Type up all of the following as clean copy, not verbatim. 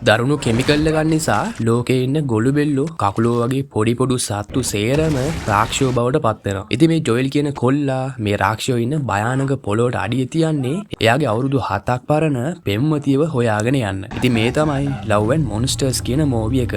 දරුණු කෙමිකල් එකක් නිසා ලෝකේ ඉන්න ගොළු බෙල්ලෝ, කකුලෝ වගේ පොඩි පොඩි සත්තු සේරම රාක්ෂයෝ බවට පත් වෙනවා. ඉතින් මේ ජොයල් කියන කොල්ලා මේ රාක්ෂයෝ ඉන්න භයානක පොළොවට අඩිය තියන්නේ එයාගේ අවුරුදු 7ක් පරණ පෙම්වතියව හොයාගෙන යන්න. ඉතින් මේ තමයි Love and Monsters කියන මූවි එක.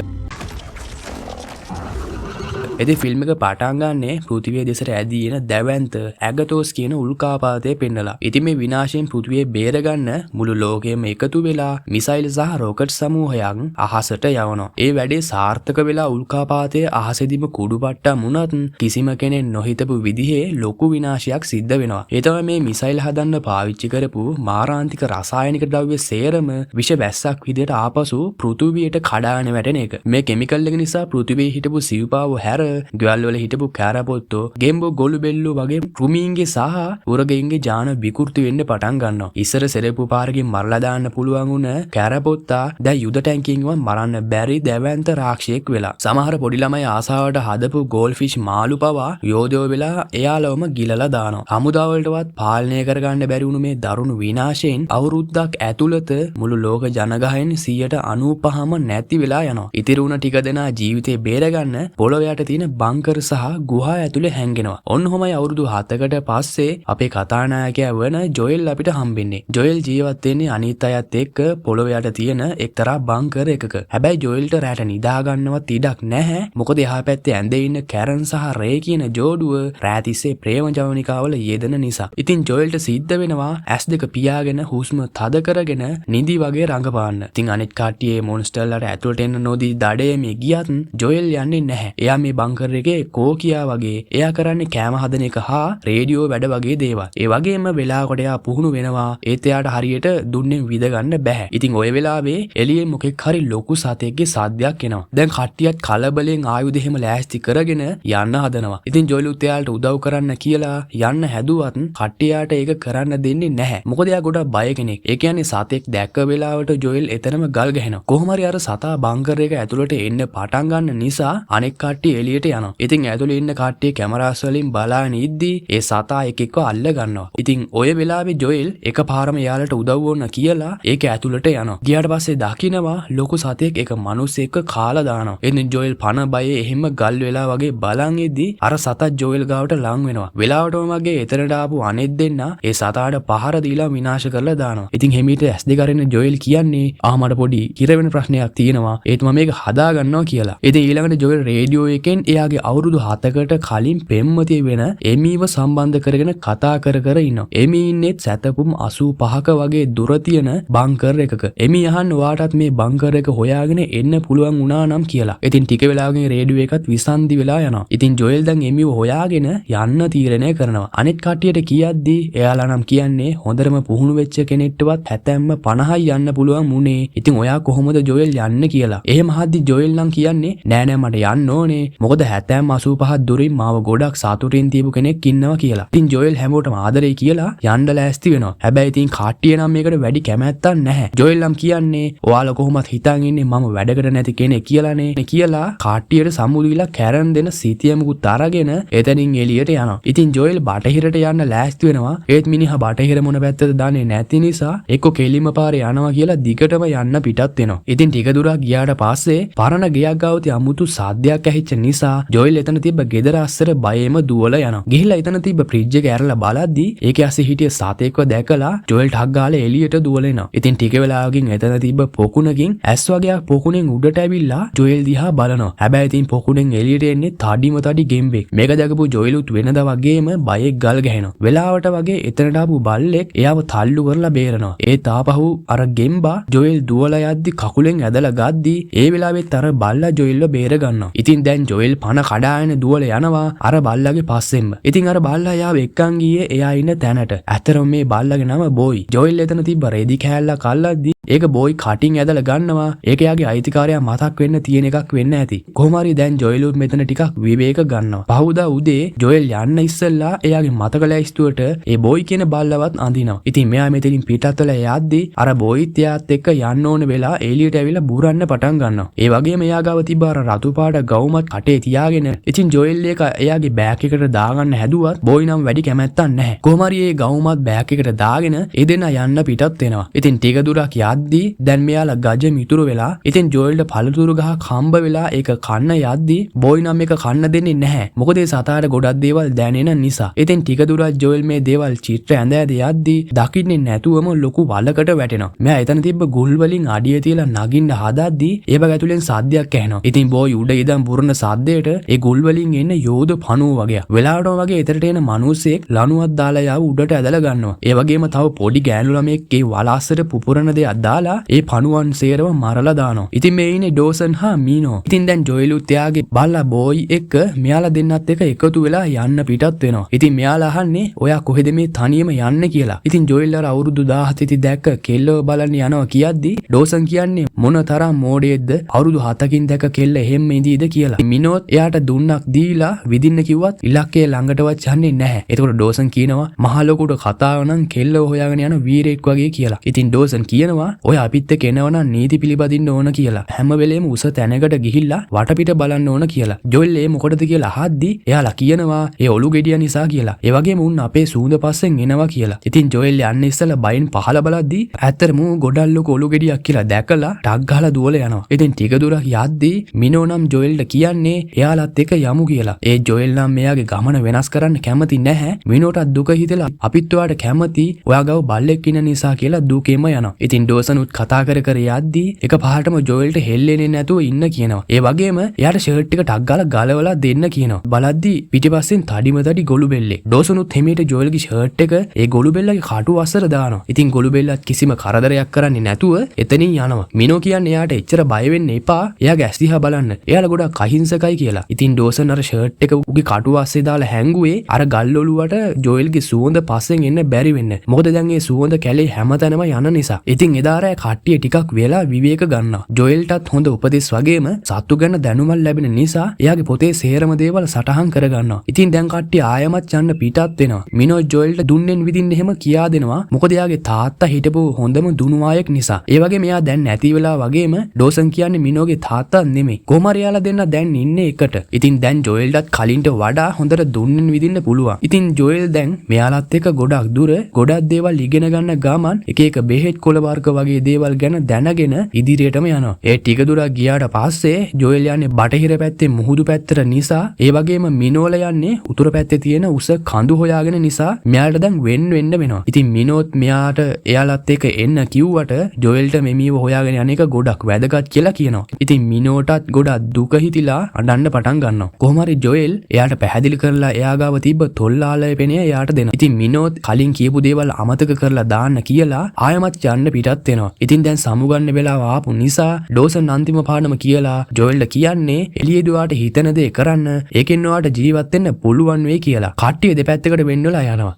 ඉතින් ෆිල්ම් එක පටන් ගන්නේ පෘථිවිය දෙසට ඇදී එන දැවැන්ත ඇගතෝස් කියන උල්කාපාතය පෙන්නලා. ඉතින් මේ විනාශයෙන් පෘථිවිය බේරගන්න මුළු ලෝකයම එකතු වෙලා මිසයිල් සහ රොකට් සමූහයක් අහසට යවනවා. ඒ වැඩේ සාර්ථක වෙලා උල්කාපාතය අහසෙදිම කුඩුපට්ටම් වුණත්, කිසිම කෙනෙක් නොහිතපු විදිහේ ලොකු විනාශයක් සිද්ධ වෙනවා. ඒ තමයි මේ මිසයිල් හදන්න පාවිච්චි කරපු මාරාන්තික රසායනික ද්‍රව්‍ය සේරම විෂ වැස්සක් විදිහට ආපසු පෘථිවියට කඩාගෙන වැටෙන එක. මේ කෙමිකල් එක නිසා පෘථිවියේ හිටපු සිව්පාවෝ හැර ගෙවල් වල හිටපු කැරපොත්තෝ, ගෙම්බෝ, ගොළු බෙල්ලෝ වගේ කෘමීන්ගේ සහ උරගයින්ගේ ජාන විකෘති වෙන්න පටන් ගන්නවා. ඉස්සර සෙරෙප්පු පාරකින් මරලා දාන්න පුළුවන් වුණ කැරපොත්තා දැන් යුද ටැංකියෙන්වත් මරන්න බැරි දැවැන්ත රාක්ෂයෙක් වෙලා. සමහර පොඩි ළමයි ආසාවට හදපු ගෝල්ඩ් ෆිෂ් මාළු පවා යෝධයෝ වෙලා එයාලවම ගිලලා දානවා. හමුදාවලටවත් පාලනය කරගන්න බැරි වුණු මේ දරුණු විනාශයෙන් අවුරුද්දක් ඇතුළත මුළු ලෝක ජනගහයෙන් 95%ම නැති වෙලා යනවා. ඉතිරි වුණ ටික දෙනා ජීවිතේ බේරගන්න පොළොව යට තියෙන බංකර් සහ ගුහා ඇතුලේ හැංගෙනවා. ඔන්න ඔහොමයි අවුරුදු 7කට පස්සේ අපේ කතානායකයා වන ජොයල් අපිට හම්බෙන්නේ. ජොයල් ජීවත් වෙන්නේ අනිත් අයත් එක්ක පොළොව යට තියෙන එක්තරා බංකර් එකක. හැබැයි ජොයල්ට රැට නිදා ගන්නවත් ඉඩක් නැහැ. මොකද එහා පැත්තේ ඇඳේ ඉන්න කැරන් සහ රේ කියන ජෝඩුව රෑ තිස්සේ ප්‍රේම ජවනිකාවල යෙදෙන නිසා. ඉතින් ජොයල්ට සිද්ධ වෙනවා ඇස් දෙක පියාගෙන හුස්ම තද කරගෙන නිදි වගේ රඟපාන්න. ඉතින් අනිත් කට්ටිය මොන්ස්ටර්ලාට ඇතුළට එන්න නොදී දඩයමේ ගියත් ජොයල් යන්නේ නැහැ. එයා මේ බංකර් එකේ කෝකියා වගේ. එයා කරන්නේ කෑම හදන එක හා රේඩියෝ වැඩ වගේ දේවල්. ඒ වගේම වෙලාවකට එයා පුහුණු වෙනවා. ඒත් එයාට හරියට දුන්නෙන් විද ගන්න බැහැ. ඉතින් ඔය වෙලාවේ එළියෙන් මොකෙක් හරි ලොකු සතෙක්ගේ සද්දයක් එනවා. දැන් කට්ටියත් කලබලෙන් ආයුධ එහෙම ලෑස්ති කරගෙන යන්න හදනවා. ඉතින් ජොයලුත් එයාලට උදව් කරන්න කියලා යන්න හැදුවත් කට්ටියට ඒක කරන්න දෙන්නේ නැහැ. මොකද එයා ගොඩක් බය කෙනෙක්. ඒ කියන්නේ සතෙක් දැක්ක වෙලාවට ජොයල් එතනම ගල් ගහනවා. කොහොම හරි අර සතා බංකර් එක ඇතුළට එන්න පටන් ගන්න නිසා අනෙක් කට්ටිය එළියට යනවා. ඉතින් ඇතුළේ ඉන්න කට්ටිය කැමරාස් වලින් බලාගෙන ඉද්දි ඒ සතා එක එක්ක අල්ල ගන්නවා. ඉතින් ඔය වෙලාවේ ජොයල් එකපාරම එයාලට උදව් ඕන කියලා ඒක ඇතුළට යනවා. ගියාට පස්සේ දකිනවා ලොකු සතෙක් එක මිනිස්සෙක්ව කාලා දානවා. ඉතින් ජොයල් පන බයේ එහෙම ගල් වෙලා වගේ බලන් ඉද්දි අර සතා ජොයල් ගාවට ලං වෙනවා. වෙලාවටම වගේ එතනට ආපු අනෙත් දෙන්නා ඒ සතාට පහර දීලා විනාශ කරලා දානවා. ඉතින් හිමීට ඇස් දෙක අරින ජොයල් කියන්නේ, "ආ, මට පොඩි හිර වෙන ප්‍රශ්නයක් තියෙනවා. ඒත් මම මේක හදා ගන්නවා" කියලා. ඉතින් ඊළඟට ජොයල් රේඩියෝ එකෙන් එයාගේ අවුරුදු 7කට කලින් පෙම්වතිය වෙන එමීව සම්බන්ධ කරගෙන කතා කර කර ඉන්නවා. එමී ඉන්නේ සැතපුම් 85ක වගේ දුර තියෙන බංකර් එකක. එමී අහන්නේ ඔයාටත් මේ බංකර් එක හොයාගෙන එන්න පුළුවන් වුණා නම් කියලා. ඉතින් ටික වෙලාවකින් රේඩියෝ එකත් විසන්ධි වෙලා යනවා. ඉතින් ජොයල් දැන් එමීව හොයාගෙන යන්න තීරණය කරනවා. අනිත් කට්ටියට කියද්දි එයාලා නම් කියන්නේ හොඳටම පුහුණු වෙච්ච කෙනෙක්ටවත් හැතැම්ම 50යි යන්න පුළුවන් වුණේ. ඉතින් ඔයා කොහොමද ජොයල් යන්නේ කියලා. එහෙම අහද්දි ජොයල් නම් කියන්නේ, "නෑ නෑ, මට යන්න ඕනේ. මොකද හැතැම්ම 85ක් දුරින් මාව ගොඩක් සතුටින් තියපු කෙනෙක් ඉන්නවා" කියලා. ඉතින් ජොයල් හැමෝටම ආදරෙයි කියලා යන්න ලෑස්ති වෙනවා. හැබැයි ඉතින් කට්ටිය නම් මේකට වැඩි කැමැත්තක් නැහැ. ජොයල් නම් කියන්නේ, "ඔයාලා කොහොමත් හිතන් ඉන්නේ මම වැඩකට නැති කෙනෙක් කියලානේ" කියලා කට්ටියට සමු දීලා කැරන් දෙන සිතියමකුත් අරගෙන එතනින් එළියට යනවා. ඉතින් ජොයල් බටහිරට යන්න ලෑස්ති වෙනවා. ඒත් මිනිහා බටහිර මොන පැත්තද දන්නේ නැති නිසා එක්ක කෙලින්ම පාරේ යනවා කියලා දිගටම යන්න පිටත් වෙනවා. ඉතින් ටික දුරක් ගියාට පස්සේ පරණ ගෙයක් ගාව අමුතු සද්දයක් ඇහිච්ච නිසා ජොයල් එතන තිබ්බ ගෙදර අස්සට බයෙම දුවලා යනවා. ගිහිල්ලා එතන තිබ්බ ෆ්‍රිජ් එක ඇරලා බලද්දි ඒකේ ඇස්සේ හිටිය සතෙක්ව දැකලා ජොයල් ටක් ගාලා එළියට දුවලා එනවා. ඉතින් ටික වෙලාවකින් එතන තිබ්බ පොකුණකින් ඇස් වගේක් පොකුණෙන් උඩට ඇවිල්ලා ජොයල් දිහා බලනවා. හැබැයි ඉතින් පොකුණෙන් එළියට එන්නේ තඩිම තඩි ගෙම්බෙක්. මේක දැකපු ජොයලුත් වෙනදා වගේම බයෙක් ගල් ගැහෙනවා. වෙලාවට වගේ එතනට ආපු බල්ලෙක් එයාව තල්ලු කරලා බේරනවා. ඒත් ආපහු අර ගෙම්බා ජොයල් දුවලා යද්දි කකුලෙන් ඇදලා ගද්දි ඒ වෙලාවෙත් අර බල්ලා ජොයල්ව බේර ගන්නවා. ඉතින් දැන් ජොයල් පන කඩාගෙන දුවලා යනවා අර බල්ලාගේ පස්සෙන්ම. ඉතින් අර බල්ලා එයාව එක්කන් ගියේ එයා ඉන්න තැනට. ඇත්තටම මේ බල්ලාගේ නම බෝයි. ජොයල් එතන තිබ්බ රෙදි කෑල්ලක් අල්ලද්දි ඒක බෝයි කටින් ඇදලා ගන්නවා. ඒක එයාගේ අයිතිකාරයා මතක් වෙන්න තියෙන එකක් වෙන්න ඇති. කොහොම හරි දැන් ජොයලුත් මෙතන ටිකක් විවේක ගන්නවා. පහුදා උදේ ජොයල් යන්න ඉස්සෙල්ලා එයාගේ මතක ලැයිස්තුවට ඒ බෝයි කියන බල්ලවත් අඳිනවා. ඉතින් මෙයා මෙතනින් පිටත් වෙලා යද්දි අර බෝයිත් එයාත් එක්ක යන්න ඕන වෙලා එළියට ඇවිල්ලා බුරන්න පටන් ගන්නවා. ඒ වගේම එයා ගාව තිබ්බ අර රතු පාට ගවුමත් කටේ තියාගෙන. ඉතින් ජොයල් එක එයාගේ බෑග් එකට දාගන්න හැදුවත් බෝයි නම් වැඩි කැමැත්තක් නැහැ. කොහොම හරි ඒ ගවුමත් බෑග් එකට දාගෙන ඒ දෙන්නා යන්න පිටත් වෙනවා. ඉතින් ටික දුරක් යද්දී දැන් මෙයාලා ගජ මිතුරු වෙලා. ඉතින් ජෝයිල්ට පළතුරු ගහක් හම්බ වෙලා ඒක කන්න යද්දී බෝයි නම් ඒක කන්න දෙන්නේ නැහැ. මොකද ඒ සතාට ගොඩක් දේවල් දැනෙන නිසා. ඉතින් ටික දුරක් ජෝයිල් මේ දේවල් චිත්‍ර ඇඳ ඇඳ යද්දී දකින්නේ නැතුවම ලොකු වලකට වැටෙනවා. මෙයා එතන තිබ්බ ගුල් වලින් අඩිය තියලා නගින්න හදද්දී ඒ වගේ ඇතුලෙන් සද්දයක් ඇහෙනවා. ඉතින් බෝයි උඩ ඉඳන් බුරන සද්දයට ඒ ගුල් වලින් එන යෝධ පණුව වගේ. වෙලාවටම වගේ එතරට එන මිනිස්සෙක් ලණුවක් දාලා යාව උඩට ඇදලා ගන්නවා. ඒ වගේම තව පොඩි ගෑනු ළමයෙක් ඒ වල අස්සට පුපුරන දෙයක් දාලා ඒ පණුවන් සේරම මරලා දානවා. ඉතින් මේ ඉන්නේ ඩෝසන් හා මීනෝ. ඉතින් දැන් ජොයිලුත් එයාගේ බල්ලා බෝයි එක්ක මෙයාලා දෙන්නත් එක්ක එකතු වෙලා යන්න පිටත් වෙනවා. ඉතින් මෙයාලා අහන්නේ ඔයා කොහෙද මේ තනියම යන්නේ කියලා. ඉතින් ජොයිල් අර අවුරුදු 17 දී දැක්ක කෙල්ලව බලන්න යනවා කියද්දි ඩෝසන් කියන්නේ මොන තරම් මෝඩයෙක්ද, අවුරුදු 7කින් දැක්ක කෙල්ල එහෙම්ම ඉඳීද කියලා. මිනෝත් එයාට දුන්නක් දීලා විදින්න කිව්වත් ඉලක්කය ළඟටවත් යන්නේ නැහැ. එතකොට ඩෝසන් කියනවා මහ ලොකුට කතාව නම් කෙල්ලව හොයාගෙන යන වීරයෙක් වගේ කියලා. ඉතින් ඩෝසන් කියනවා ඔය අපිත් එක්ක එනවනම් නීති පිළිපදින්න ඕන කියලා. හැම වෙලේම උස තැනකට ගිහිල්ලා වටපිට බලන්න ඕන කියලා. ජොයිල් ඒ මොකටද කියලා අහද්දි එයාලා කියනවා ඒ ඔලු ගෙඩිය නිසා කියලා. ඒ වගේම උන් අපේ සූඳ පස්සෙන් එනවා කියලා. ඉතින් ජොයිල් යන්න ඉස්සෙල්ලා බයෙන් පහළ බලද්දි ඇත්තටම ඌ ගොඩක් ලොකු ඔලු ගෙඩියක් කියලා දැකලා ටක් ගහලා දුවලා යනවා. ඉතින් ටික දුරක් යද්දි මිනෝ නම් ජොයිල්ට කියන්නේ එයාලත් එක්ක යමු කියලා. ඒ ජොයිල් නම් මෙයාගේ ගමන වෙනස් කරන්න කැමති නැහැ. මිනෝටත් දුක හිතෙලා අපිත් ඔයාට කැමති, ඔයා ගාව බල්ලෙක් ඉන්න නිසා කියලා දුකෙම යනවා. ඉතින් ඩෝසන් උත් කතා කර කර යද්දි එක පාටම ජොයිල්ට හෙල්ලෙන්නේ නැතුව ඉන්න කියනවා. ඒ වගේම එයාට ෂර්ට් එක ටක් ගාලා ගලවලා දෙන්න කියනවා. බලද්දි පිටිපස්සෙන් තඩිම තඩි ගොළු බෙල්ලෙක්. ඩෝසන් උත් හිමීට ජොයිල්ගේ ෂර්ට් එක ඒ ගොළු බෙල්ලගේ කටු අස්සට දානවා. ඉතින් ගොළු බෙල්ලත් කිසිම කරදරයක් කරන්නේ නැතුව එතනින් යනවා. මිනෝ කියන්නේ එයාට එච්චර බය වෙන්න එපා. එයාගේ ඇස් දිහා බලන්න. එයාලා ගොඩක් අහිංසකයි කියලා. ඉතින් ඩෝසන් අර ෂර්ට් එක උගේ කටු අස්සේ දාලා හැංගුවේ අර ගල් ඔලුවට ජොයිල්ගේ සුවඳ පස්සෙන් එන්න බැරි වෙන්න. මොකද දැන් ඒ සුවඳ කැලේ හැමතැනම යන නිසා. ඉතින් එදා රෑ කට්ටිය ටිකක් වෙලා විවේක ගන්නවා. ජොයිල්ටත් හොඳ උපදෙස් වගේම සත්තු ගැන දැනුමක් ලැබෙන නිසා එයාගේ පොතේ සේරම දේවල් සටහන් කරගන්නවා. ඉතින් දැන් කට්ටිය ආයමත් යන්න පිටත් වෙනවා. මිනෝ ජොයිල්ට දුන්නෙන් විදින්න එහෙම කියා දෙනවා. මොකද එයාගේ තාත්තා හිටපු හොඳම දුනුවායෙක් නිසා. ඒ වගේම එයා දැන් නැති වෙලා වගේම ඩෝසන් කියන්නේ මිනෝගේ තාත්තා නෙමෙයි. කොහොම හරි එයාලා දෙන්න දැන් ඉන්නේ එකට. ඉතින් දැන් ජොයිල්ටත් කලින්ට වඩා හොඳට දුන්නෙන් විදින්න පුළුවන්. ඉතින් ජොයිල් දැන් මෙයාලත් එක්ක ගොඩක් දුර ගොඩක් දේවල් ඉගෙන ගන්න ගමන් එක එක බෙහෙත් කොළ වර්ග වගේ දේවල් ගැන දැනගෙන ඉදිරියටම යනවා. ඒ ටික දුරක් ගියාට පස්සේ ජොයිල් යන්නේ බටහිර පැත්තේ මුහුදු පැත්තට නිසා, ඒ වගේම මිනෝල යන්නේ උතුර පැත්තේ තියෙන උස කඳු හොයාගෙන නිසා මෙයාට දැන් වෙන් වෙන්න වෙනවා. ඉතින් මිනෝත් මෙයාට එයාලත් එක්ක එන්න කිව්වට ජොයිල්ට මෙමීව හොයාගෙන යන එක ගොඩක් වැදගත් කියලා කියනවා. ඉතින් මිනෝටත් ගොඩක් දුක හිතිලා අඬන්න පටන් ගන්නවා. කොහොම හරි ජොයිල් එයාට පැහැදිලි කරලා එයා ගාව තිබ්බ තොල්ලාලය පෙනය එයාට දෙනවා. ඉතින් මිනෝත් කලින් කියපු දේවල් අමතක කරලා දාන්න කියලා ආයමත් යන්න පිටත් වෙනවා. ඉතින් දැන් සමුගන්න වෙලාව ආපු නිසා ඩෝසන් අන්තිම පාඩම කියලා ජොයිල්ට කියන්නේ එළියේදී ඔයාට හිතන දේ කරන්න, ඒකෙන් ඔයාට ජීවත් වෙන්න පුළුවන් වෙයි කියලා. කට්ටිය දෙපැත්තකට වෙන්න වෙලා යනවා.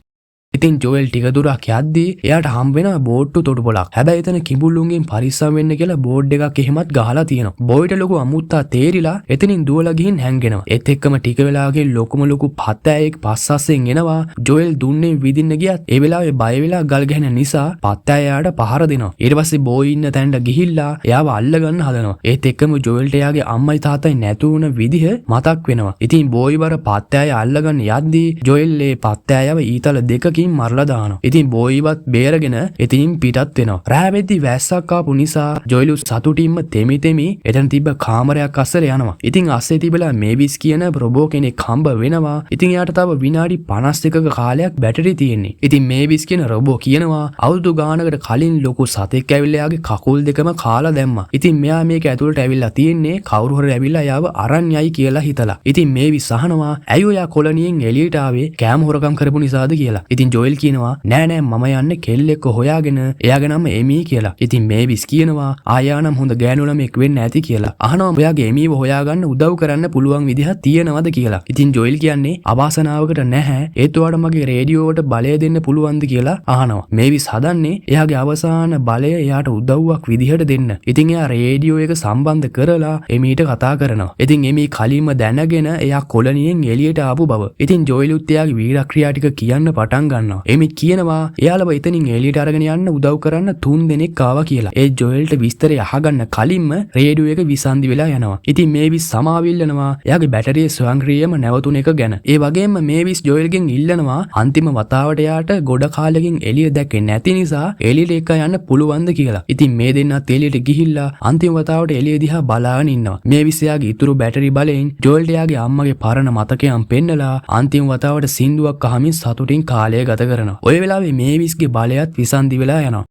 ඉතින් ජොයල් ටික දුරක් යද්දී එයාට හම්බ වෙනවා බෝට්ටු තොටුපොළක්. හැබැයි එතන කිඹුල්ලුන්ගෙන් පරිස්සම් වෙන්න කියලා බෝඩ් එකක් එහෙමත් ගහලා තියෙනවා. බෝයිට ලොකු අමුත්තා තේරිලා එතනින් දුවලා ගිහින් හැංගෙනවා. ඒත් එක්කම ටික වෙලාවකින් ලොකුම ලොකු පත්තෑයෙක් පස් අස්සෙන් එනවා. ජොයල් දුන්නේ විදින්න ගියත් ඒ වෙලාවේ බය වෙලා ගල් ගැහෙන නිසා පත්තෑයාට පහර දෙනවා. ඊට පස්සේ බෝයි ඉන්න තැනට ගිහිල්ලා එයාව අල්ලගන්න හදනවා. ඒත් එක්කම ජොයල්ට එයාගේ අම්මයි තාත්තයි නැතු වුණ විදිහ මතක් වෙනවා. ඉතින් බෝයි බර පත්තෑය අල්ලගන්න යද්දී ජොයල් ඒ පත්තෑයව ඊතල දෙකකින් මරලා දානවා. ඉතින් බෝයිවත් බේරගෙන එතනින් පිටත් වෙනවා. රෑ වෙද්දි වැස්සක් ආපු නිසා ජොයිලු සතුටින්ම තෙමි තෙමි එතන තිබ්බ කාමරයක් අස්සට යනවා. ඉතින් අස්සේ තිබිලා මේවිස් කියන රොබෝ කෙනෙක් හම්බ වෙනවා. ඉතින් එයාට තව විනාඩි 51ක කාලයක් බැටරි තියෙන්නේ. ඉතින් මේවිස් කියන රොබෝ කියනවා අවුරුදු ගානකට කලින් ලොකු සතෙක් ඇවිල්ලා එයාගේ කකුල් දෙකම කාලා දැම්මා. ඉතින් මෙයා මේක ඇතුළට ඇවිල්ලා තියෙන්නේ කවුරු හරි ඇවිල්ලා එයාව අරන් යයි කියලා හිතලා. ඉතින් මේවිස් අහනවා ඇයි ඔයා කොලනියෙන් එළියට ආවේ, කෑම හොරකම් කරපු නිසාද කියලා. ඉතින් ජොයිල් කියනවා නෑ නෑ මම යන්නේ කෙල්ලෙක්ව හොයාගෙන, එයාගේ නම එමී කියලා. ඉතින් මේවිස් කියනවා ආයා නම් හොඳ ගෑනු ළමෙක් වෙන්න ඇති කියලා. අහනවා ඔයාගේ එමීව හොයාගන්න උදව් කරන්න පුළුවන් විදිහක් තියෙනවද කියලා. ඉතින් ජොයිල් කියන්නේ අවාසනාවකට නැහැ, ඒත් ඔයාට මගේ රේඩියෝවට බලය දෙන්න පුළුවන්ද කියලා අහනවා. මේවිස් හදන්නේ එයාගේ අවසාන බලය එයාට උදව්වක් විදිහට දෙන්න. ඉතින් එයා රේඩියෝ එක සම්බන්ධ කරලා එමීට කතා කරනවා. ඉතින් එමී කලින්ම දැනගෙන එයා කොලනියෙන් එළියට ආපු බව. ඉතින් ජොයිලුත් එයාගේ වීරක්‍රියා ටික කියන්න පටන් ගන්නවා. ගන්නවා. එමි කියනවා එයාලව එතනින් එළියට අරගෙන යන්න උදව් කරන්න තුන් දෙනෙක් ආවා කියලා. ඒ ජොයල්ට විස්තරය අහගන්න කලින්ම රේඩියෝ එක විසන්ධි වෙලා යනවා. ඉතින් මේවිස් සමාව ඉල්ලනවා එයාගේ බැටරිය ස්වයංක්‍රීයම නැවතුන එක ගැන. ඒ වගේම මේවිස් ජොයල්ගෙන් ඉල්ලනවා අන්තිම වතාවට එයාට ගොඩ කාලෙකින් එළිය දැක්කේ නැති නිසා එළියට එක්ක යන්න පුළුවන්ද කියලා. ඉතින් මේ දෙන්නත් එළියට ගිහිල්ලා අන්තිම වතාවට එළිය දිහා බලාගෙන ඉන්නවා. මේවිස් එයාගේ ඉතුරු බැටරි බලයෙන් ජොයල්ට එයාගේ අම්මගේ පරණ මතකයන් පෙන්නලා අන්තිම වතාවට සින්දුවක් අහමින් සතුටින් කාලය ගත කරනවා. ඔය වෙලාවේ මේවිස්ගේ බලයත් විසන්ධි වෙලා යනවා.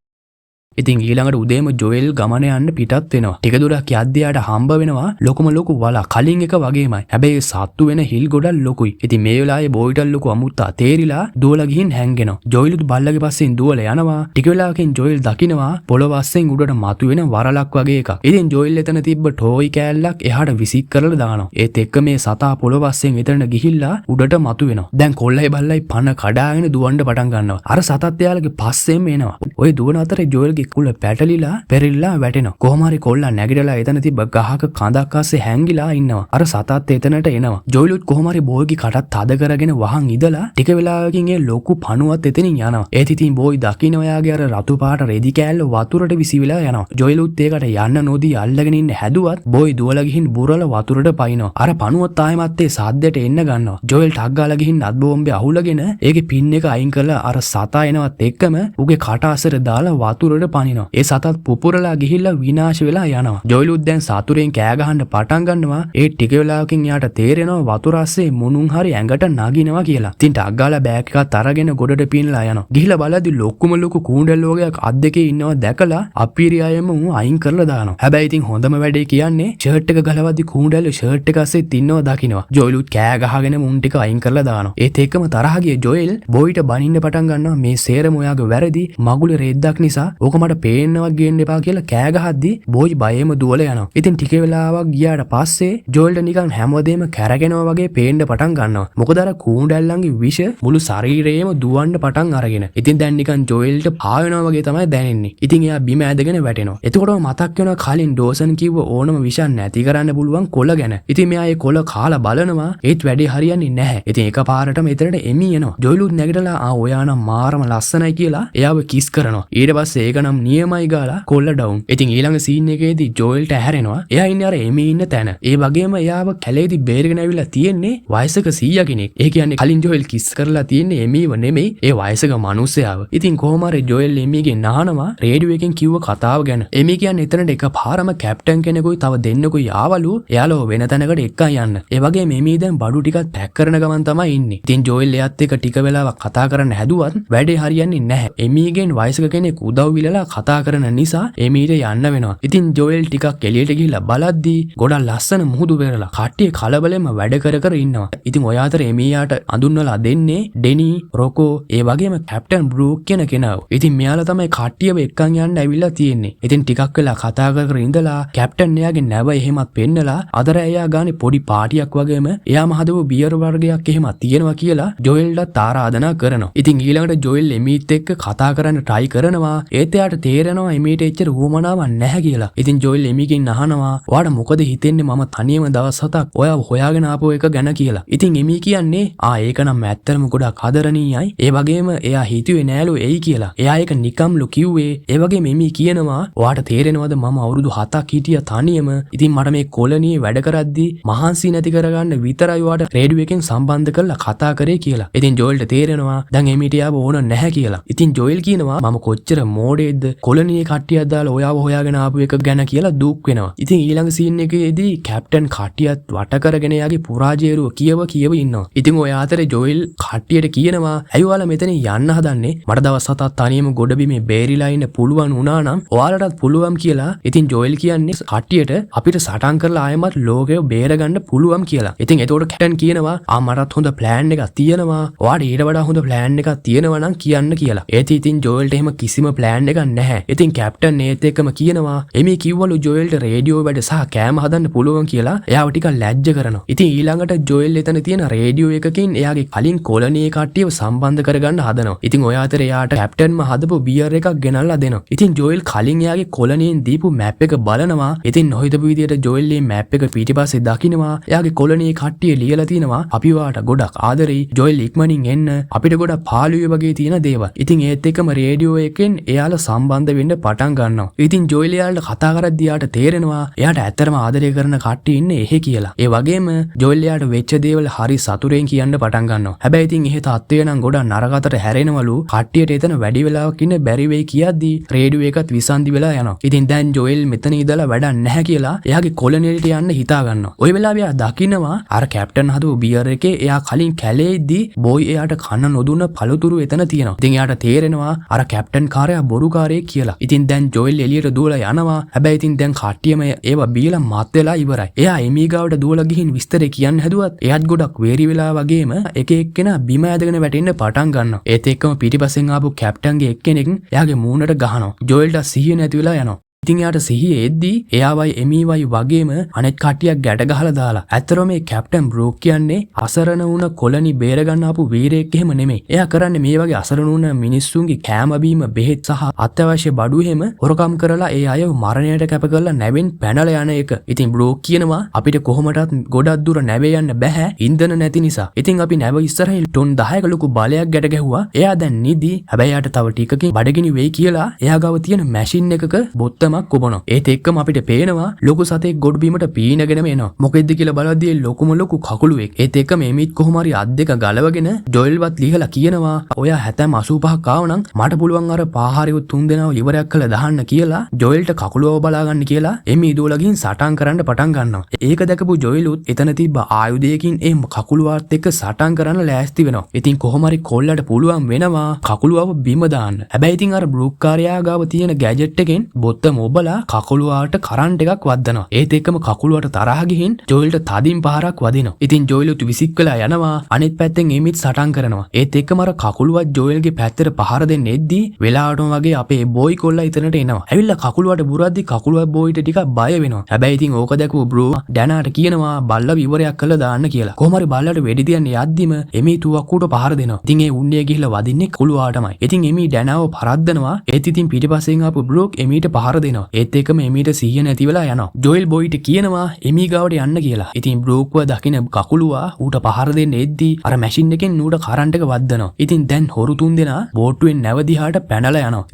ඉතින් ඊළඟට උදේම ජොයල් ගමන යන්න පිටත් වෙනවා. ටික දුරක් යද්දී යාට හම්බ වෙනවා ලොකුම ලොකු වල කලින් එක වගේමයි. හැබැයි සත්තු වෙන හිල් ගොඩක් ලොකුයි. ඉතින් මේ වෙලාවේ බෝයිටල් ලොකු අමුත්තා තේරිලා දුවලා ගිහින් හැංගෙනවා. ජොයලුත් බල්ලගේ පස්සෙන් දුවලා යනවා. ටික වෙලාවකින් ජොයල් දකිනවා පොළොව අස්සෙන් උඩට මතුවෙන වරලක් වගේ එකක්. ඉතින් ජොයල් එතන තිබ්බ ටෝයි කෑල්ලක් එහාට විසික් කරලා දානවා. ඒත් එක්ක මේ සතා පොළොව අස්සෙන් එතනට ගිහිල්ලා උඩට මතුවෙනවා. දැන් කොල්ලයි බල්ලයි පන කඩාගෙන දුවන්න පටන් ගන්නවා. අර සතත් එයාලගේ පස්සෙන් එනවා. ඔය දුවන අතරේ ජොයල්ගේ කුල පැටලිලා පෙරලිලා වැටෙනවා. කොහොම හරි කොල්ලා නැගිටලා එතන තිබ්බ ගහක කඳක් අස්සේ හැංගිලා ඉන්නවා. අර සතත් එතනට එනවා. ජොයිලුත් කොහොම හරි බෝයිගේ කටත් තද කරගෙන වහන් ඉඳලා ටික වෙලාවකින් ඒ ලොකු පණුවත් එතනින් යනවා. ඒත් ඉතින් බෝයි දකින්න ඔයාගේ අර රතු පාට රෙදි කෑල්ල වතුරට විසිවිලා යනවා. ජොයිලුත් ඒකට යන්න නොදී අල්ලගෙන ඉන්න හැදුවත් බෝයි දුවලා ගිහින් බුරල වතුරට පයින්නවා. අර පණුවත් ආයෙමත් ඒ සද්දෙට එන්න ගන්නවා. ජොයිල් ටක් ගාලා ගිහින් අත් බෝම්බේ අහුලගෙන ඒකේ පින් එක අයින් කරලා අර සතා එනවත් එක්කම උගේ කට අස්සට දාලා වතුරට පනිනවා. ඒ සතත් පුපුරලා ගිහිල්ලා විනාශ වෙලා යනවා. ජොයිලුත් දැන් සතුරෙන් කෑ ගහන්න පටන් ගන්නවා. ඒ ටික වෙලාවකින් එයාට තේරෙනවා වතුර අස්සේ මුණුන් හරි ඇඟට නගිනවා කියලා. ඉතින් ටක් ගාලා බෑග් එකත් අරගෙන ගොඩට පීනලා යනවා. ගිහිල්ලා බලද්දි ලොකුම ලොකු කූඬල් වගයක් අත් දෙකේ ඉන්නවා දැකලා අපිරියායෙම ඌ අයින් කරලා දානවා. හැබැයි ඉතින් හොඳම වැඩේ කියන්නේ ෂර්ට් එක ගලවද්දි කූඬල්ල ෂර්ට් එක අස්සෙත් ඉන්නවා දකින්නවා. ජොයිලුත් කෑ ගහගෙන මුන් ටික අයින් කරලා දානවා. ඒත් එක්කම තරහ ගිය ජොයිල් බෝයිට බනින්න පටන් ගන්නවා, මේ සේරම ඔයාගේ වැරදි, මගුලේ රෙද්දක් නිසා ඕක මට පේන්නවත් ගේන්න එපා කියලා කෑ ගහද්දි බෝයි බයෙම දුවලා යනවා. ඉතින් ටික වෙලාවක් ගියාට පස්සේ ජොයිල්ට නිකන් හැමදේම කැරගෙනවා වගේ පේන්න පටන් ගන්නවා. මොකද අර කූඬැල්ලන්ගේ විෂ මුළු ශරීරයේම දුවන්න පටන් අරගෙන. ඉතින් දැන් නිකන් ජොයිල්ට පාවෙනවා වගේ තමයි දැනෙන්නේ. ඉතින් එයා බිම ඇදගෙන වැටෙනවා. එතකොටම මතක් වෙනවා කලින් ඩෝසන් කිව්ව ඕනම විෂක් නැති කරන්න පුළුවන් කොළ ගැන. ඉතින් මෙයා ඒ කොළ කාලා බලනවා. ඒත් වැඩේ හරියන්නේ නැහැ. ඉතින් එකපාරටම එතනට එමි එනවා. ජොයිලුත් නැගිටලා ආ ඔයා නම් මාරම ලස්සනයි කියලා එයාව කිස් කරනවා. ඊට පස්සේ ඒක නම් නියමයි ගාලා කොල්ල ඩවුන්. ඉතින් ඊළඟ සීන් එකේදී ජොයිල්ට ඇහැරෙනවා. එයා ඉන්නේ අර එමි ඉන්න තැන. ඒ වගේම එයාව කැලේදී බේරගෙන ඇවිල්ලා තියෙන්නේ වයසක සීයා කෙනෙක්. ඒ කියන්නේ කලින් ජොයිල් කිස් කරලා තියෙන්නේ එමිව නෙමෙයි, ඒ වයසක මිනිස්සයාව. ඉතින් කොහොම හරි ජොයිල් එමිගෙන් අහනවා රේඩියෝ එකෙන් කිව්ව කතාව ගැන. එමි කියන්නේ එතනට එකපාරම කැප්ටන් කෙනෙකුයි තව දෙන්නෙකුයි ආවලු එයාලව වෙන තැනකට එක්කන් යන්න. ඒ වගේම එමි දැන් බඩු ටිකක් පැක් කරන ගමන් තමයි ඉන්නේ. ඉතින් ජොයිල් එයාත් එක්ක ටික වෙලාවක් කතා කරන්න හැදුවත් වැඩේ හරියන්නේ නැහැ. එමිගෙන් වයසක කෙනෙක් උදව් ඉල්ලලා කතා කරන නිසා එමීට යන්න වෙනවා. ඉතින් ජොයල් ටිකක් එළියට ගිහිල්ලා බලද්දී ගොඩක් ලස්සන මුහුදු වෙරළක්. කට්ටිය කලබලෙම වැඩ කර කර ඉන්නවා. ඉතින් ඔය අතර එමීයාට අඳුන්වලා දෙන්නේ ඩෙනි, රොකෝ, ඒ වගේම කැප්ටන් බ්‍රූක් කියන කෙනාව. ඉතින් මෙයාලා තමයි කට්ටියව එක්කන් යන්න ඇවිල්ලා තියෙන්නේ. ඉතින් ටිකක් වෙලා කතා කර කර ඉඳලා කැප්ටන් එයාගේ නැව එහෙමත් පෙන්නලා අද රෑ එයා ගානේ පොඩි පාටියක් වගේම එයාම හදපු බියර් වර්ගයක් එහෙමත් තියෙනවා කියලා ජොයල්ටත් ආරාධනා කරනවා. ඉතින් ඊළඟට ජොයල් එමීත් එක්ක කතා කරන්න try කරනවා. ඒත් එයාට තේරෙනවා එමීට එච්චර උවමනාවක් නැහැ කියලා. ඉතින් ජොයල් එමීගෙන් අහනවා ඔයාට මොකද හිතෙන්නේ මම තනියම දවස් 7ක් ඔයාව හොයාගෙන ආපු එක ගැන කියලා. ඉතින් එමී කියන්නේ ආ ඒක නම් ඇත්තටම ගොඩක් ආදරණීයයි. ඒ වගේම එයා හිතුවේ නෑලු එයි කියලා. එයා ඒක නිකම්ලු කිව්වේ. ඒ වගේම එමී කියනවා ඔයාට තේරෙනවද මම අවුරුදු 7ක් හිටියා තනියම. ඉතින් මට මේ කොලනියේ වැඩ කරද්දි මහන්සි නැති කරගන්න විතරයි ඔයාට රේඩියෝ එකෙන් සම්බන්ධ කරලා කතා කරේ කියලා. ඉතින් ජොයල්ට තේරෙනවා දැන් එමීට එයාව ඕන නැහැ කියලා. ඉතින් ජොයල් කියනවා මම කොච්චර මෝඩයෙක්ද කොලනියේ කට්ටියක් දාලා ඔයාව හොයාගෙන ආපු එක ගැන කියලා දුක් වෙනවා. ඉතින් ඊළඟ සීන් එකේදී කැප්ටන් කට්ටියත් වට කරගෙන එයාගේ පුරාජේරුව කියව කියව ඉන්නවා. ඉතින් ඔය අතරේ ජොයල් කට්ටියට කියනවා ඇයි ඔයාලා මෙතනින් යන්න හදන්නේ? මට දවස් 7ක් තනියම ගොඩබිමේ බේරිලා ඉන්න පුළුවන් වුණා නම් ඔයාලටත් පුළුවන් කියලා. ඉතින් ජොයල් කියන්නේ කට්ටියට අපිට සටන් කරලා ආයෙමත් ලෝකය බේරගන්න පුළුවන් කියලා. ඉතින් එතකොට කැප්ටන් කියනවා ආ මටත් හොඳ ප්ලෑන් එකක් තියෙනවා. ඔයාට ඊට වඩා හොඳ ප්ලෑන් එකක් තියෙනවා නම් කියන්න කියලා. ඒත් ඉතින් ජොයල්ට එහෙම කිසිම ප්ලෑන් එකක් වැඩක් නැහැ. ඉතින් කැප්ටන් ඒත් එක්කම කියනවා එමි කිව්වලු ජොයල්ට රේඩියෝ වැඩ සහ කෑම හදන්න පුළුවන් කියලා. එයාව ටිකක් ලැජ්ජ කරනවා. ඉතින් ඊළඟට ජොයල් එතන තියෙන රේඩියෝ එකකින් එයාගේ කලින් කොලනියේ කට්ටියව සම්බන්ධ කරගන්න හදනවා. ඉතින් ඔය අතර එයාට කැප්ටන්ම හදපු බියර් එකක් ගෙනල්ලා දෙනවා. ඉතින් ජොයල් කලින් එයාගේ කොලනියෙන් දීපු මැප් එක බලනවා. ඉතින් නොහිතපු විදියට ජොයල් මේ මැප් එක පිටිපස්සේ දකිනවා. එයාගේ කොලනියේ කට්ටිය ලියලා තිනවා, "අපි ඔයාට ගොඩක් ආදරෙයි ජොයල්, ඉක්මනින් එන්න, අපිට ගොඩක් පාළුවේ" වගේ තියෙන දේවල්. ඉතින් ඒත් එක්කම රේඩියෝ එකෙන් එයාලා සම්බන්ධ වෙන්න පටන් ගන්නවා. ඉතින් ජොයල් එයාලට කතා කරද්දී එයාට තේරෙනවා එයාට ඇත්තටම ආදරය කරන කට්ටිය ඉන්නේ එහෙ කියලා. ඒ වගේම ජොයල් එයාට වෙච්ච දේවල් හරි සතුටෙන් කියන්න පටන් ගන්නවා. හැබැයි ඉතින් එහෙ තත්ත්වය නම් ගොඩක් නරක අතට හැරෙනවලු. කට්ටියට එතන වැඩි වෙලාවක් ඉන්න බැරි වෙයි කියද්දී රේඩියෝ එකත් විසන්ධි වෙලා යනවා. ඉතින් දැන් ජොයල් මෙතන ඉඳලා වැඩක් නැහැ කියලා එයාගේ කොලනියට යන්න හිතා ගන්නවා. ඔය වෙලාවේ එයා දකිනවා අර කැප්ටන් හදපු බියර් එකේ එයා කලින් කැලේ ඉද්දී බෝයි එයාට කන්න නොදුන්න පළතුරු එතන තියෙනවා. ඉතින් එයාට තේරෙනවා අර කැප්ටන් කාරයා බොරුකාරයෙක් කියලා. ඉතින් දැන් ජොයල් එළියට දුවලා යනවා. හැබැයි ඉතින් දැන් කට්ටියම ඒවා බීලා මත් වෙලා ඉවරයි. එයා එමී ගාවට දුවලා ගිහින් විස්තරේ කියන්න හැදුවත් එයාත් ගොඩක් වේරි වෙලා වගේම එක එක්කෙනා බිම ඇදගෙන වැටෙන්න පටන් ගන්නවා. ඒත් එක්කම පිටිපස්සෙන් ආපු කැප්ටන්ගේ එක්කෙනෙක් එයාගේ මූණට ගහනවා. ජොයල්ට සිහිය නැති වෙලා යනවා. ඉතින් එයාට සිහිය එද්දී එයාවයි එමීවයි වගේම අනෙත් කට්ටියක් ගැට ගහලා දාලා. ඇත්තටම මේ කැප්ටන් බ්‍රූක් කියන්නේ අසරණ වුණ කොලනි බේරගන්න ආපු වීරයෙක් එහෙම නෙමෙයි. එයා කරන්නේ මේ වගේ අසරණ වුණ මිනිස්සුන්ගේ කෑම බීම, බෙහෙත් සහ අත්‍යවශ්‍ය බඩු එහෙම හොරකම් කරලා ඒ අයව මරණයට කැප කරලා නැවෙන් පැනලා යන එක. ඉතින් බ්‍රූක් කියනවා අපිට කොහොමටත් ගොඩක් දුර නැවේ යන්න බැහැ ඉන්ධන නැති නිසා. ඉතින් අපි නැව ඉස්සරහින් ටොන් 10ක ලොකු බලයක් ගැට ගැහුවා. එයා දැන් නිදි. හැබැයි එයාට තව ටිකකින් බඩගිනි වෙයි කියලා එයා ගාව තියෙන මැෂින් එකක බොත්තමක් ඔබනවා. ඒත් එක්කම අපිට පේනවා ලොකු සතෙක් ගොඩ බිමට පීනගෙනම එනවා. මොකෙද්ද කියලා බලද්දී ඒ ලොකුම ලොකු කකුළුවෙක්. ඒත් එක්කම එමිත් කොහොම හරි අත් දෙක ගලවගෙන ජොයල්වත් ලිහලා කියනවා ඔයා 70 85ක් ආව නම් මට පුළුවන් අර පාහරයෝ තුන් දෙනාව ඉවරයක් කරලා දාන්න කියලා. ජොයල්ට කකුලුවව බලා ගන්න කියලා එමි දුවලා ගිහින් සටන් කරන්න පටන් ගන්නවා. ඒක දැකපු ජොයලුත් එතන තිබ්බ ආයුධයකින් ඒ කකුලුවාත් එක්ක සටන් කරන්න ලෑස්ති වෙනවා. ඉතින් කොහොම හරි කොල්ලට පුළුවන් වෙනවා කකුලුවව බිම දාන්න. හැබැයි ඉතින් අර බ්‍රූක් කාරයා ගාව තියෙන ගැජට් එකෙන් බොත්තම ඔබලා කකුලුවාට කරන්ට් එකක් වද්දනවා. ඒත් එක්කම කකුලුවට තරහ ගිහින් ජොයල්ට තදින් පහරක් වදිනවා. ඉතින් ජොයලුත් විසික් වෙලා යනවා. අනිත් පැත්තෙන් එමිත් සටන් කරනවා. ඒත් එක්කම අර කකුලුවත් ජොයල්ගේ පැත්තට පහර දෙන්න එද්දී වෙලාවටම වගේ අපේ බෝයි කොල්ලා එතනට එනවා. ඇවිල්ලා කකුලුවට බුරද්දි කකුලුවත් බෝයිට ටිකක් බය වෙනවා. හැබැයි ඉතින් ඕක දැකපු බ්‍රෝ ඩැනාට කියනවා බල්ලව ඉවරයක් කරලා දාන්න කියලා. කොහොම හරි බල්ලට වෙඩි තියන්න යද්දිම එමි තුවක්කුවට පහර දෙනවා. ඉතින් ඒ උන්නේ ගිහිල්ලා වදින්නේ කකුලුවාටමයි. ඉතින් එමි ඩැනාව පරද්දනවා. ඒත් ඉතින් පිටිපස්සෙන් ආපු බ්‍රෝක් එමීට පහර දෙනවා. ඒත් එක්කම එමීට සිහිය නැති වෙලා යනවා. ජොයල් බොයිට කියනවා එමී ගාවට යන්න කියලා. ඉතින් බ්‍රෝක්ව දකින කකුලුවා ඌට පහර දෙන්න එද්දී අර මැෂින් එකෙන් ඌට කරන්ට් එක වද්දනවා. ඉතින් දැන් හොරු තුන් දෙනා බෝට්ටුවෙන් නැව දිහාට පැනලා යනවා.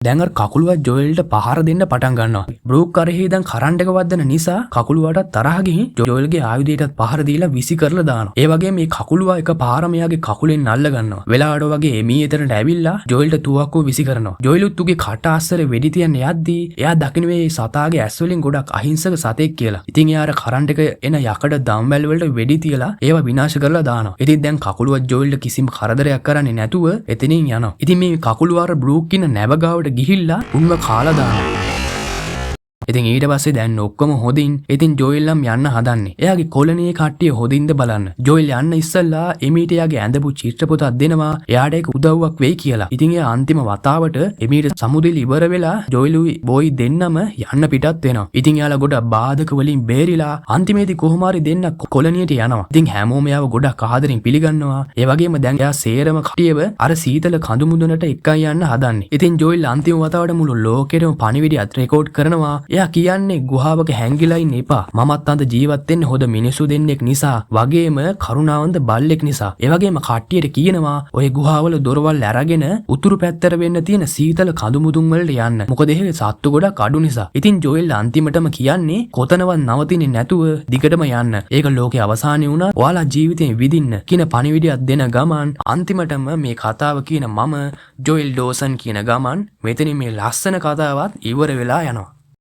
දැන් අර කකුලුවා ජොයල්ට පහර දෙන්න පටන් ගන්නවා. බ්‍රූක් අරෙහි දැන් කරන්ට් එක වද්දන නිසා කකුලුවාට තරහ ගිහින් ජොයල්ගේ ආයුධයටත් පහර දීලා විසි කරලා දානවා. ඒ වගේම මේ කකුලුවා එක පාරම එයාගේ කකුලෙන් අල්ල ගන්නවා. වෙලාවට වගේ එමී එතනට ඇවිල්ලා ජොයල්ට තුවක්කුව විසි කරනවා. ජොයලුත් උගේ කට අස්සර වෙඩි තියන්න යද්දී එයා දකින මේ සතාගේ ඇස් වලින් ගොඩක් අහිංසක සතෙක් කියලා. ඉතින් එයා අර කරන්ට් එක එන යකඩ දම්වැල් වලට වෙඩි තියලා ඒවා විනාශ කරලා දානවා. ඉතින් දැන් කකුලුවා ජොයල්ට කිසිම කරදරයක් කරන්නේ නැතුව එතනින් යනවා. ඉතින් මේ කකුලුවා අර බ්‍රූක් ඉන්න නැව ගාවට ගිහිල්ලා උන්ව කාලා දානවා. ඉතින් ඊට පස්සේ දැන් ඔක්කොම හොඳින්. ඉතින් ජොයිල් නම් යන්න හදන්නේ. එයාගේ කොලනියේ කට්ටිය හොඳින්ද බලන්න. ජොයිල් යන්න ඉස්සෙල්ලා එමීට එයාගේ ඇඳපු චිත්‍ර පොතක් දෙනවා. එයාට ඒක උදව්වක් වෙයි කියලා. ඉතින් එයා අන්තිම වතාවට එමීට සමුදෙලි ඉවර වෙලා ජොයිලුයි බෝයි දෙන්නම යන්න පිටත් වෙනවා. ඉතින් එයාලා ගොඩක් බාධක වලින් බේරිලා අන්තිමේදී කොහොම හරි දෙන්න කොලනියට යනවා. ඉතින් හැමෝම එයාව ගොඩක් ආදරෙන් පිළිගන්නවා. ඒ වගේම දැන් එයා සේරම කට්ටියව අර සීතල කඳු මුදුනට එක්කන් යන්න හදන්නේ. ඉතින් ජොයිල් අන්තිම වතාවට මුළු ලෝකෙටම පණිවිඩයත් රෙකෝඩ් කරනවා. එයා කියන්නේ ගුහාවක හැංගිලා ඉන්න එපා. මමත් අද ජීවත් වෙන්නේ හොඳ මිනිස්සු දෙන්නෙක් නිසා, වගේම කරුණාවන්ත බල්ලෙක් නිසා. ඒ වගේම කට්ටියට කියනවා ඔය ගුහාවල දොරවල් අරගෙන උතුරු පැත්තට වෙන්න තියෙන සීතල කඳු මුදුන් වලට යන්න. මොකද එහෙ සත්තු ගොඩක් අඩු නිසා. ඉතින් ජොයල් අන්තිමටම කියන්නේ කොතනවත් නවතින්නේ නැතුව දිගටම යන්න. ඒක ලෝකේ අවසානය වුණා ඔයාලා ජීවිතේ විඳින්න කියන පණිවිඩයක් දෙන ගමන් අන්තිමටම මේ කතාව කියන මම ජොයල් ඩෝසන් කියන ගමන් මෙතනින් මේ ලස්සන කතාවත් ඉවර වෙලා යනවා.